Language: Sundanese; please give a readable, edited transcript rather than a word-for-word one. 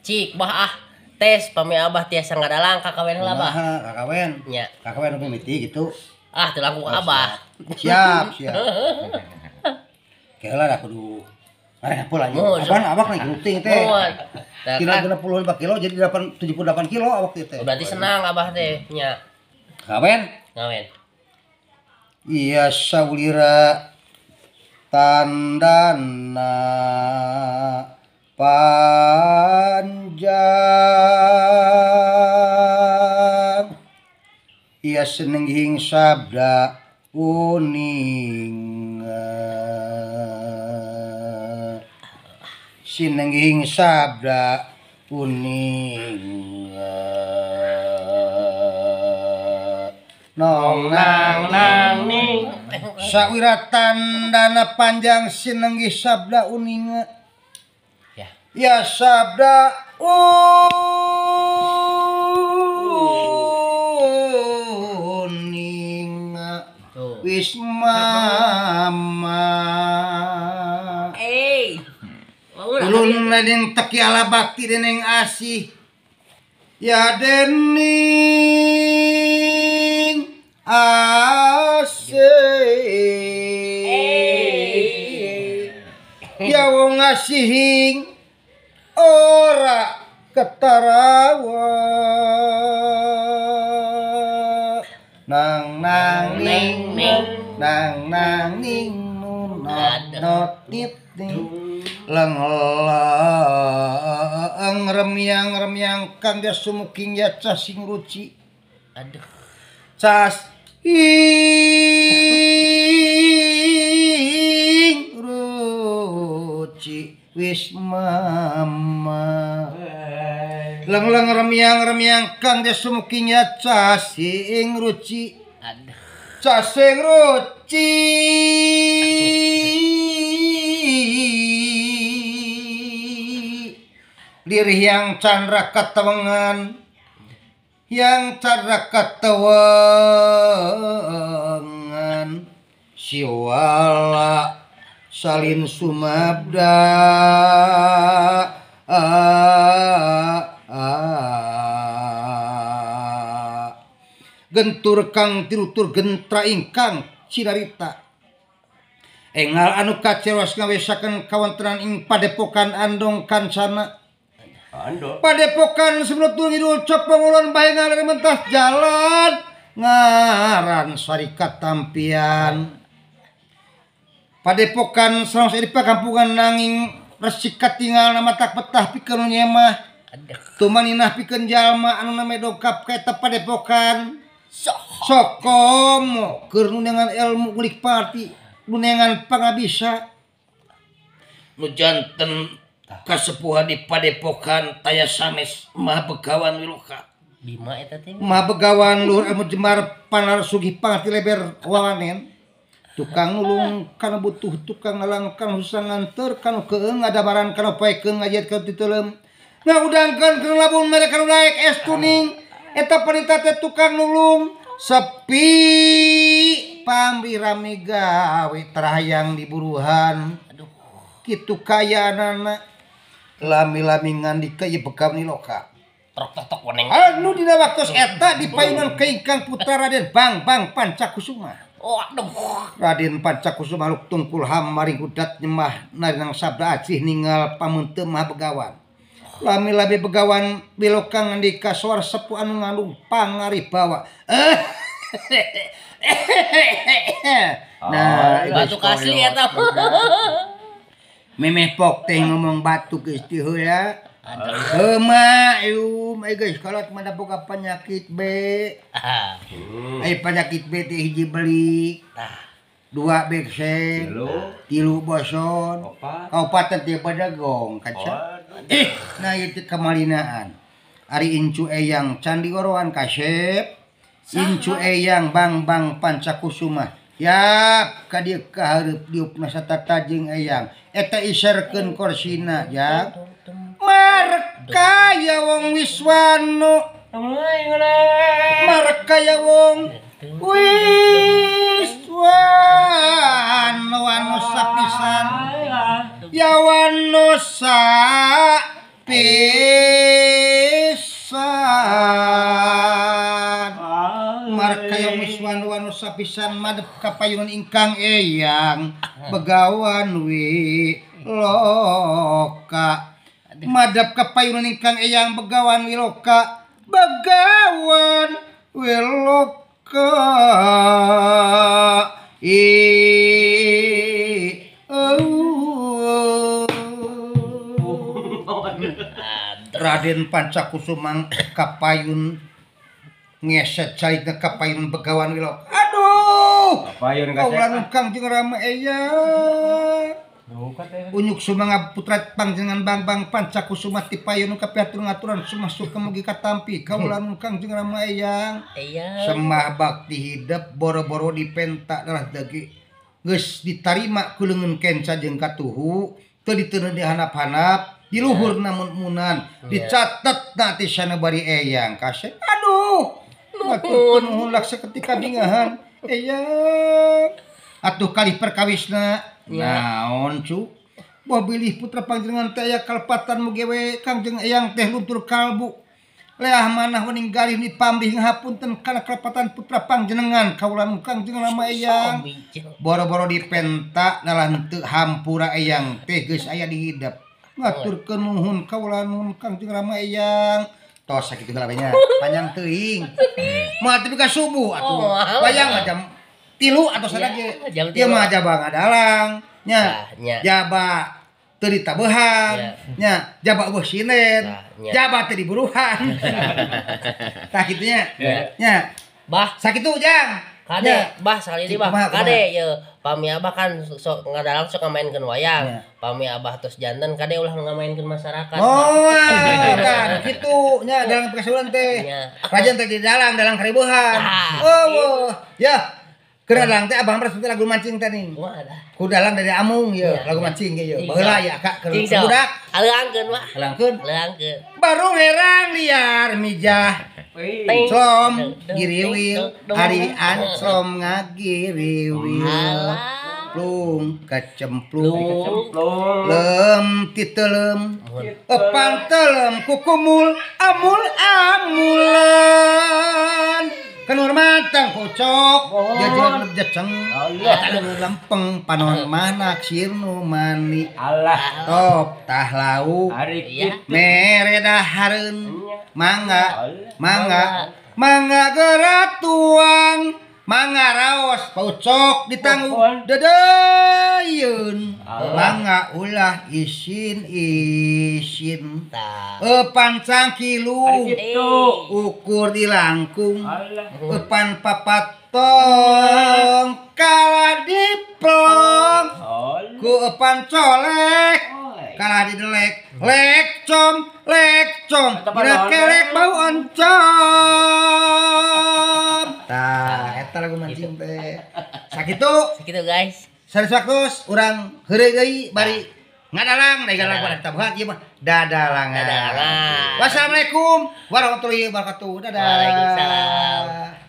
Cik bah ah tes pami abah tiasa ngadalang kakawen heula bah. Kakawen. Nya. Kakawen nu mimiti gitu. Ah teu langkung abah. Siap, siap. Keula da kudu arek hapul aja. Abah awak naik ruting teh. Tina 65 kilo jadi 78 kilo awak teh. Berarti senang abah teh nya. Kawen? Ngawen. Iya saulira tandana panjang. Iya senenghing sabda uning. Sinenghing sabda uning. Nong nang nang ning. Sawira tandana panjang sinenggih sabda uning. Ya sabda uning wis mama. Ulun dening teki ala bakti dening asih. Ya dening asih. Ya wong asihing ora ketarawa. Nang nang ning ning nang nang ning nun not not nit ning leng leng remyang remyang kang dia sumuking ya casing ruci. Aduh. Cas ing ruci wis mama. Leng-leng remyang-remyang kang desumuking ya casing ruci. Aduh. Casing ruci. Lirih yang candra katewengan. Yang candra katewengan. Siwala salin sumabda. Gentur kang tirutur gentra ingkang cinarita. Engal anu kaceros ngawesaken kawontenan ing padepokan Andong Kancana. Padepokan sebelum ngidul copong ulun bae ngalir mentas jalan ngaran syarikat tampian. Padepokan sareng di pakampungan nanging resik katingal nama tak petah pikeun nyemah. Tumaninah pikeun jalma anu name dongkap ka eta padepokan. Sokomo keur nunengan ilmu ngulik parti, nunengan pangabisa. Nu janten kasepuhan di padepokan taya sanes Maha Begawan Wiloka. Bima eta teh. Maha Begawan luhur anu jemar panar sugih pangarti leber wawanen. Tukang nulung kana butuh, tukang ngalang kana susah nganter, kana keung ngadabaran kana poekeun ngajet ka titeuleum. Ngaudangkeun kana labun mere kana daek es kuning. Eta panita teh tukang nulung sepi pamri rame gawe terahayang di buruhan. Aduh. Kitu kayaanana lami-lami ngandika ieu Begawan Wiloka. Trok tok tok weneng. Anu dina waktos eta dipayunan ka ingkang putra Raden Bang-Bang Pancakusuma. Oh, aduh. Raden Pancakusuma luk tungkul hamaring udat nyembah narinang sabda acih ningal pameunteum Maha Begawan. Lami-lami Begawan Wiloka ngandika suara sepuh anu ngandung pangaribawa. Nah, batuk asli eta. Memeh pok teh ngomong batuk geus teu heula. Heuh mah ieu geus kolot mah boga penyakit B. Ai penyakit B teh hiji belik. Dua beksen, tilu boson, kaopat teh badagong kaca. Nah itu kemalinaan. Ari incu eyang candi oroan kasep, incu eyang Bang-Bang Pancakusuma. Yap, ka dieu ka hareup diupna satata jeung eyang. Eta iserkeun korsina, ya. Marek kaya wong wiswano. Marek kaya wong wiswano anu sapisan. Ya wano sapisan. pisan madep ka payungan ingkang eyang Begawan Wiloka. Madep ka payungan ingkang eyang Begawan Wiloka. Begawan Wiloka. Raden Pancakusuma kapayun ngeset caitna kapayun Begawan Wiloka. Aduh, kapayun kaulan kang jeung Rama eyang. Unyuk sumanga putra pangjenengan Bangbang Pancakusuma ti payun kapiatur ngaturan sumasuk ka mugi katampi kaulan kang jeung Rama eyang. Semah bakti hidep boro-boro dipenta darah dagi geus ditarima ku leungeun kenca jeung katuhu teu diteuneu di hanap-hanap. Di luhur namun munan dicatat nanti sana bari eyang kasih. Aduh, nuhun laksa ketika bingahan eyang atuh kali perkawisna naon cu boh bilih putra panjenengan teh aya kalepatan mugi we kangjeng eyang teh luntur kalbu leah manah wening galih ni pamrih ngahapunten kana kalepatan putra panjenengan kaula kangjeng Rama eyang boro-boro dipenta dalah henteu hampura eyang teh geus aya di hidep ngaturkeun nuhun kaula nuhun Kangjeng Rama eyang. Tos sakitu heula we nya. Panjang teuing. Moal teu ka subuh atuh. Wayang mah jam 3 atau sada ge. Ieu mah jaba ngadalang nya. Jaba teu ditabehan nya, jaba eueuh sinden, jaba teu diburuhan. Tah kitu nya. Nya. Bah, sakitu Jang. Kade, bah sekali deui bah. Kade ye, pami abah kan sok ngadalang sok ngamainkeun wayang. Pami abah tos janten kade ulah ngamainkeun masyarakat. Oh, kan kitu nya dalang pekasulan teh. Rajan teh di dalang, dalang karibuhan. Oh, ya. Keur dalang teh abah mah lagu mancing teh ning. Ku dalang dari amung ye, lagu mancing ge ye. Baheula ya Kak keur budak. Aleangkeun mah. Aleangkeun. Aleangkeun. Barung herang liar mijah. Slom giriwil ari anslom ngagiriwil plung kecemplung lem titelem epan telem kukumul amul amulan kenur matang kocok jajan jeceng lempeng panon manak sirnu mani Allah top tah lauk mere dahareun mangga mangga mangga gerak tuang mangga raos paucok ditanggung dedeyeun mangga ulah isin isin epan cangkilu ukur dilangkung epan papatong kalah diplong ku epan colek kalah didelek lekcom lekcom dina kelek bau oncom. Tah eta lagu mancing teh sakitu sakitu guys. Sanes waktos urang heureuy deui bari ngadalang da galang pada tabuhat ieu mah dadalangan. Wassalamualaikum warahmatullahi wabarakatuh. Dadah. Waalaikumsalam.